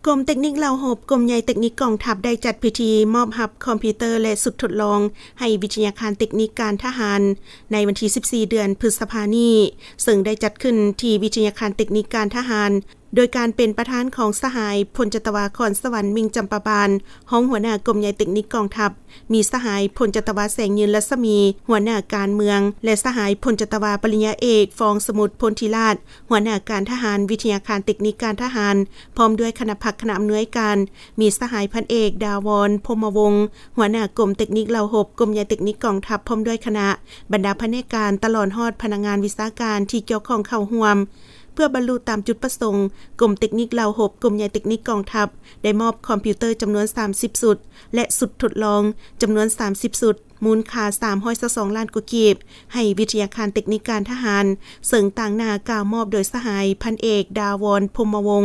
ກົມເຕັກນິກເຫຼົ່າຮົບ ກົມໃຫຍ່ເຕັກນິກກອງທັບ ໄດ້ຈັດພິທີມອບຮັບຄອມພິວເຕີ ແລະ ຊຸດທົດລອງໃຫ້ວິທະຍາຄານເຕັກນິກການທະຫານ ໃນວັນທີສິບສີ່ ເດືອນພຶດສະພານີ້ ເຊິ່ງໄດ້ຈັດຂຶ້ນທີ່ວິທະຍາຄານເຕັກນິກການທະຫານ ໂດຍການເປັນປະທານຂອງສະຫາຍພົນຈັດຕະວາ ຄອນສະຫວັນ ມິ່ງຈຳປາບານ ຮອງຫົວໜ້າກົມໃຫຍ່ເຕັກນິກກອງທັບ, ມີສະຫາຍພົນຈັດຕະວາ ແສງຍືນ ລັດສະໝີ ຫົວໜ້າການເມືອງ ແລະ ສະຫາຍພົນຈັດຕະວາ ປະລິນຍາເອກ ຟອງສະໝຸດ ພົນທິລາດ ຫົວໜ້າການທະຫານ ວິທະຍາຄານເຕັກນິກການທະຫານ ພ້ອມດ້ວຍຄະນະພັກຄະນະອຳນວຍການ, ມີສະຫາຍພັນເອກ ດາວອນ ພົມມະວົງ ຫົວໜ້າກົມເຕັກນິກເຫຼົ່າຮົບ ກົມໃຫຍ່ເຕັກນິກກອງທັບ ພ້ອມດ້ວຍຄະນະ, ບັນດາພະແນກການ ຕະຫຼອດຮອດພະນັກງານວິຊາການທີ່ກ່ຽວຂ້ອງເຂົ້າຮ່ວມ. ເພື່ອບັນລຸຕາມຈຸດປະສົງ, ກົມເຕັກນິກເຫຼົ່າຮົບ ກົມໃຫຍ່ເຕັກນິກກອງທັບ ໄດ້ມອບຄອມພິວເຕີຈຳນວນສາມສິບຊຸດ ແລະ ຊຸດທົດລອງຈຳນວນສາມສິບຊຸດ ມູນຄ່າສາມຮ້ອຍຊາວສອງລ້ານກວ່າກີບ ໃຫ້ວິທະຍາຄານເຕັກນິກການທະຫານ, ເຊິ່ງຕາງໜ້າກ່າວມອບໂດຍສະຫາຍພັນເອກ ດາວອນ ພົມມະວົງ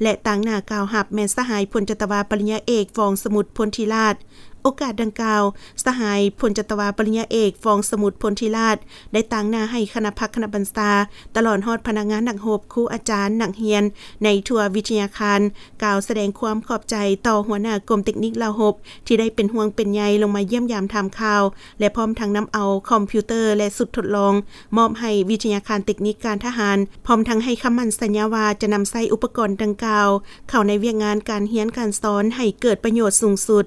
ແລະ ຕາງໜ້າກ່າວຮັບແມ່ນສະຫາຍພົນຈັດຕະວາ ປະລິນຍາເອກ ຟອງສະໝຸດ ພົນທິລາດ. ໂອກາດດັ່ງກ່າວ, ສະຫາຍພົນຈັດຕະວາ ປະລິນຍາເອກ ຟອງສະໝຸດ ພົນທິລາດ ໄດ້ຕາງໜ້າໃຫ້ຄະນະພັກຄະນະບັນຊາ, ຕະຫຼອດຮອດພະນັກງານນັກຮົບ, ຄູອາຈານ, ນັກຮຽນ ໃນທົ່ວວິທະຍາຄານ ກ່າວສະແດງຄວາມຂອບໃຈຕໍ່ຫົວໜ້າກົມເຕັກນິກເຫຼົ່າຮົບ ທີ່ໄດ້ເປັນຫ່ວງເປັນໃຍລົງມາຢ້ຽມຢາມຖາມຂ່າວ ແລະ ພ້ອມທັງນຳເອົາຄອມພິວເຕີ ແລະ ຊຸດທົດລອງ ມອບໃຫ້ວິທະຍາຄານເຕັກນິກການທະຫານ, ພ້ອມທັງໃຫ້ຄຳໝັ້ນສັນຍາວ່າຈະນຳໃຊ້ອຸປະກອນດັ່ງກ່າວ ເຂົ້າໃນວຽກງານການຮຽນການສອນໃຫ້ເກີດປະໂຫຍດສູງສຸດ.